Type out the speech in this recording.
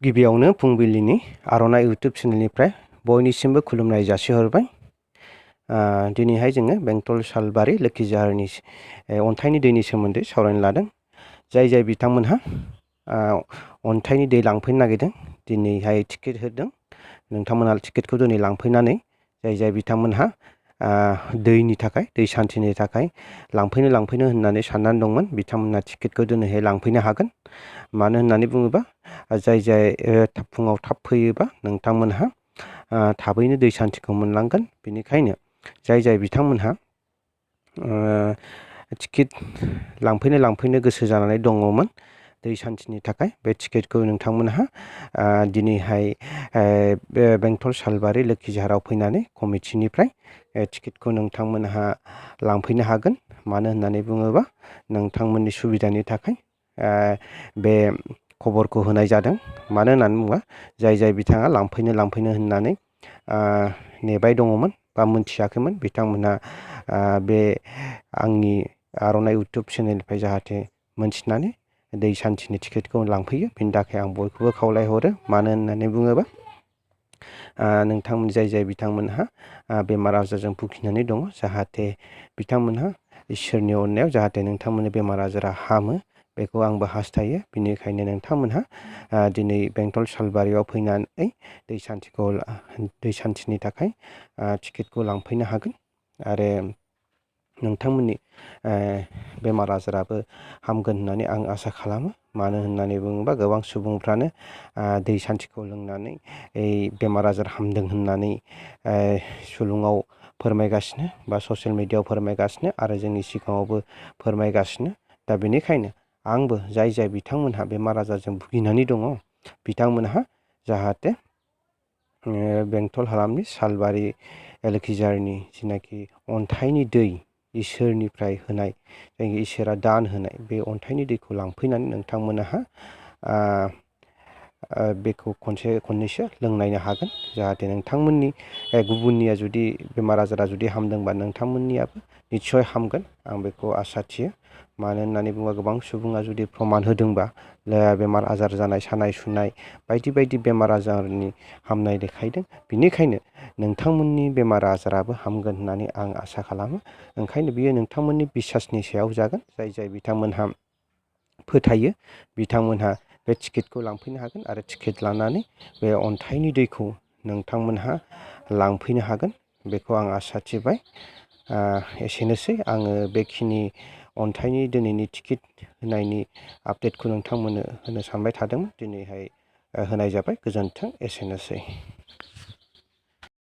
गिबियावनो फुंबिलिनि आर'नाइ इउटुब चेनेलनिफ्राय बयनिसिमबो खुलुमनाय जासिहरबाय। दिनैहाय जोङो बेंटल सालबारि लोखि जाहारनि अन्थाइनि दैनि सोमोन्दै सावरायनो लादों। जाय बिथांमोनहा अन्थाइनि दै लांफैनो नागिरदों दिनैहाय टिकेट होदों, नोंथांमोनहा टिकेटखौ दिनै लांफैनानै जाय बिथांमोनहा दैनि थाखाय दै सान्थिनि थाखाय लांफैनो होननानै साननानै दंमोन, बिथांमोनहा टिकेटखौ दिनैहाय लांफैनो हागोन। मानो होननानै बुङोबा जाय फुङाव थाब फैयोबा नोंथांमोनहा थाबैनो दै सान्थिखौ मोनलांगोन। बेनिखायनो जाय बिथांमोनहा टिकेट लांफैनो गोसो जानानै दङमोन दै सान्थिनि थाखाय, बे टिकेटखौ नोंथांमोनहा दिनैहाय बेंटल सालबारि लोखि जाहाराव फैनानै कमिटिनिफ्राय टिकेटखौ नोंथांमोनहा लांफैनो हागोन। मानो होननानै बुङोबा नोंथांमोननि सुबिदानि थाखाय बे खबरखौ होनाय जादों। मानो होननानै बुङोबा जाय बिथाङा लांफैनो होननानै नेबाय दङमोन बा मोनथियाखैमोन, बिथांमोनहा बे आंनि आर'नाइ इउटुब चेनेलनिफ्राय जाहाथे मोनथिनानै दै सान्थिनि टिकेटखौ लांफैयो। बेनि थाखाय आं बयखौबो खावलायहरो। मानो होननानै बुङोबा नोंथांमोन जाय बिथांमोनहा बेमार आजारजों भुगिनानै दङ, जाहाथे बिथांमोनहा इसोरनि अननायाव जाहाथे नोंथांमोननि बेमार आजारा हामो, बेखौ आंबो हास्थायो। बेनिखायनो नोंथांमोनहा दिनै बेंटल सालबारियाव फैनानै दै सान्थिनि थाखाय टिकेटखौ लांफैनो हागोन आरो नोंथांमोननि बेमार आजाराबो हामगोन होननानै आं आसा खालामो। मानो होननानै बुङोबा गोबां सुबुंफ्रानो दै सान्थिखौ लोंनानै बेमार आजार हामदों होननानै सुलुङाव फोरमायगासिनो बा ससियेल मिडियायाव फोरमायगासिनो आरो जोंनि सिगाङावबो फोरमायगासिनो। दा बेनिखायनो आंबो जाय बिथांमोनहा बेमार आजारजों भुगिनानै दङ, बिथांमोनहा जाहाथे बेंटल हालामनि सालबारि लोखि जाहारनि जिनाखि अन्थाइनि दै इसोरनिफ्राय होनाय, जायखि इसोरा दान होनाय बे अन्थाइनि दैखौ लांफैनानै नोंथांमोनहा बेखौ खननैसो लोंनायनो हागोन। जाहाथे नोंथांमोननि गुबुननिया जुदि बेमार आजारा जुदि हामदोंबा नोंथांमोननियाबो निस्सय हामगोन, आं बेखौ आसा थियो। मानो होननानै बुङोबा गोबां सुबुङा जुदि प्रमान होदोंबा बेमार आजार जानाय, सानाय सुनाय बायदि बेमार आजारनि हामनाय देखायदों। बेनिखायनो नोंथांमोननि बेमार आजाराबो हामगोन होननानै आं आसा खालामो। ओंखायनो बियो नोंथांमोननि बिसासनि सायाव जागोन। जाय बिथांमोनहा फोथायो, बिथांमोनहा बे टिकेटखौ लांफैनो हागोन आरो टिकेट लानानै बे अन्थाइनि दैखौ नोंथांमोनहा लांफैनो हागोन, बेखौ आं आसा थिबाय। एसेनोसै आङो बेखिनि अन्थाइनि दिनैनि टिकेट होनायनि आपडेटखौ नोंथांमोननो होनो सानबाय थादोंमोन। दिनैहाय होनाय जाबाय। गोजोन्थों। एसेनोसै।